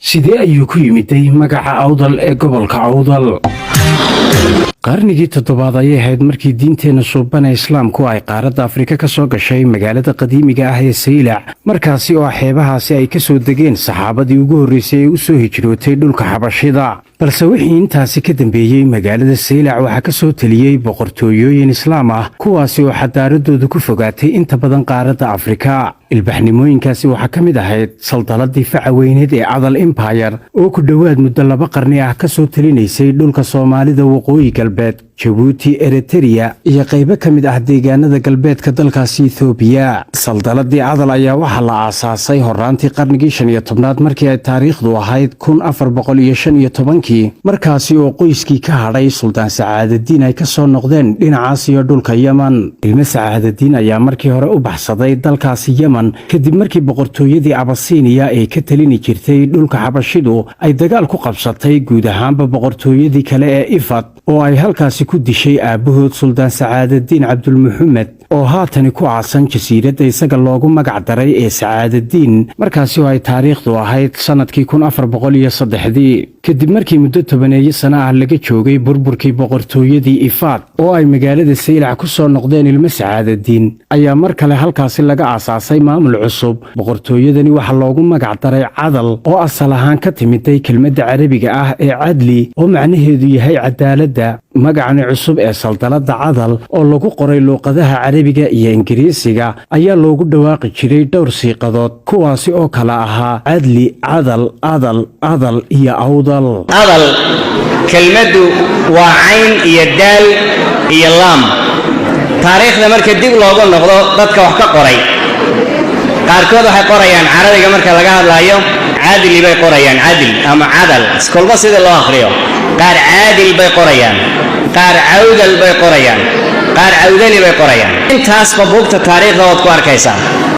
Sidee ayuu ku yimiday magaca Awdal ee gobolka Awdal? Qarnigii toddobaad ayay ahayd markii diinteenna suubana Islaamku ay qaaradda Afrika ka soo gashay magaalada qadiimiga ah ee Saylac, markaasi oo xeebahaasi ay ka soo degeen saxaabadii ugu horreysay ee u soo hijrootay dhulka Xabashida. Balse wixii intaasi ka dambeeyey, magaalada Saylac waxaa ka soo teliyey boqortooyooyin Islaam ah, kuwaasi oo xadaaradoodu ku fogaatay inta badan qaaradda Afrika. Ilbaxnimooyinkaasi waxaa ka mid ahayd saldaladii faca weyneed ee Adal Empire, oo ku dhowaad muddo 2 qarni ah ka soo telinaysay dhulka Soomaalida, waqooyi galbeed, Jabuuti, Eritreya iyo qaybo ka mid ah deegaanada galbeedka dalkaasi Ethoobiya. Saldaladii Adal ayaa waxaa la aasaasay horaantii qarnigii 15aad, markii ay taariikhdu ahayd 1415kii, markaasi oo qoyskii ka hadhay Suldaan Sacaadadiin ay ka soo noqdeen dhinacaas iyo dhulka Yeman. Ilmo Sacaadadiin ayaa markii hore u baxsaday dalkaasi Yeman, kadib markii boqortooyadii Abasiiniya ee ka talini jirtay dhulka Xabashidu ay dagaal ku qabsatay guud ahaanba boqortooyadii kale ee Ifad, oo ay halkaasi ku dishay aabbahood Suldaan Sacaadadiin Cabdulmuxamed, oo haatani ku aasan jasiiradda isaga loogu magac daray ee Sacaadadiin, markaasi oo ay taariikhdu ahayd sannadkii 1403dii. Kadib markii muddo tobaneeyo sano ah laga joogay burburkii boqortooyadii Ifaad, oo ay magaalada Saylac ku soo noqdeen ilmo Sacaadadiin, ayaa mar kale halkaasi laga aasaasay maamul cusub. Boqortooyadani waxaa loogu magac daray Cadal, oo asal ahaan ka timiday kelmadda Carabiga ah ee cadli, oo macnaheedu yahay cadaaladda. Magacani cusub ee saldaladda Cadal, oo lagu qoray luuqadaha Carabiga iyo Ingiriisiga, ayaa loogu dhawaaqi jiray dhowr siiqadood, kuwaasi oo kala ahaa Cadli, Cadal, Adal, Adal iyo Awdal. Adal kelmaddu waa cayn iyo daal iyo laam. Taariikhda marka dib loogu noqdo, dadka wax ka qoray qaarkood waxay qorayaan Carabiga marka laga hadlaayo cadli bay qorayaan, cadl ama cadal, kolba sida loo akhriyo. Qaar caadil bay qorayaan, qaar cawdal bay qorayaan, qaar cawdali bay qorayaan. Intaasba buugta taariikhda waad ku arkaysaa.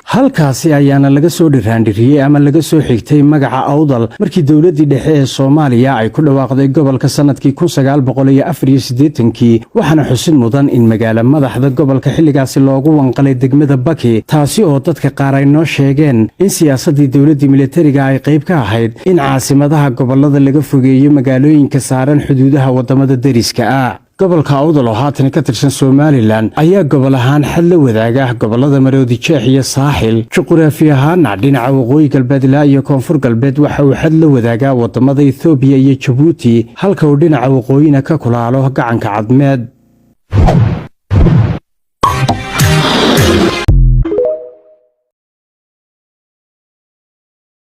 Halkaasi ayaana laga soo dhiraandhiriyey ama laga soo xigtay magaca Awdal markii dowladdii dhexe ee Soomaaliya ay ku dhawaaqday gobolka sannadkii 1984kii. Waxaana xusid mudan in magaalo madaxda gobolka xilligaasi loogu wanqalay degmada Baki, taasi oo dadka qaar ay noo sheegeen in siyaasaddii dowladdii militariga ay qayb ka ahayd in caasimadaha gobolada laga fogeeyo magaalooyinka saaran xuduudaha waddamada deriska ah. Gobolka Awdal, oo haatan ka tirsan Somaliland, ayaa gobol ahaan xad la wadaaga gobolada Maroodi Jeex iyo Saaxil. Juquraafi ahaana, dhinaca waqooyi galbeed ilaa iyo koonfur galbeed waxa uu xad la wadaagaa wadamada Ethoobiya iyo Jabuuti, halka uu dhinaca waqooyina ka kulaalo gacanka Cadmeed.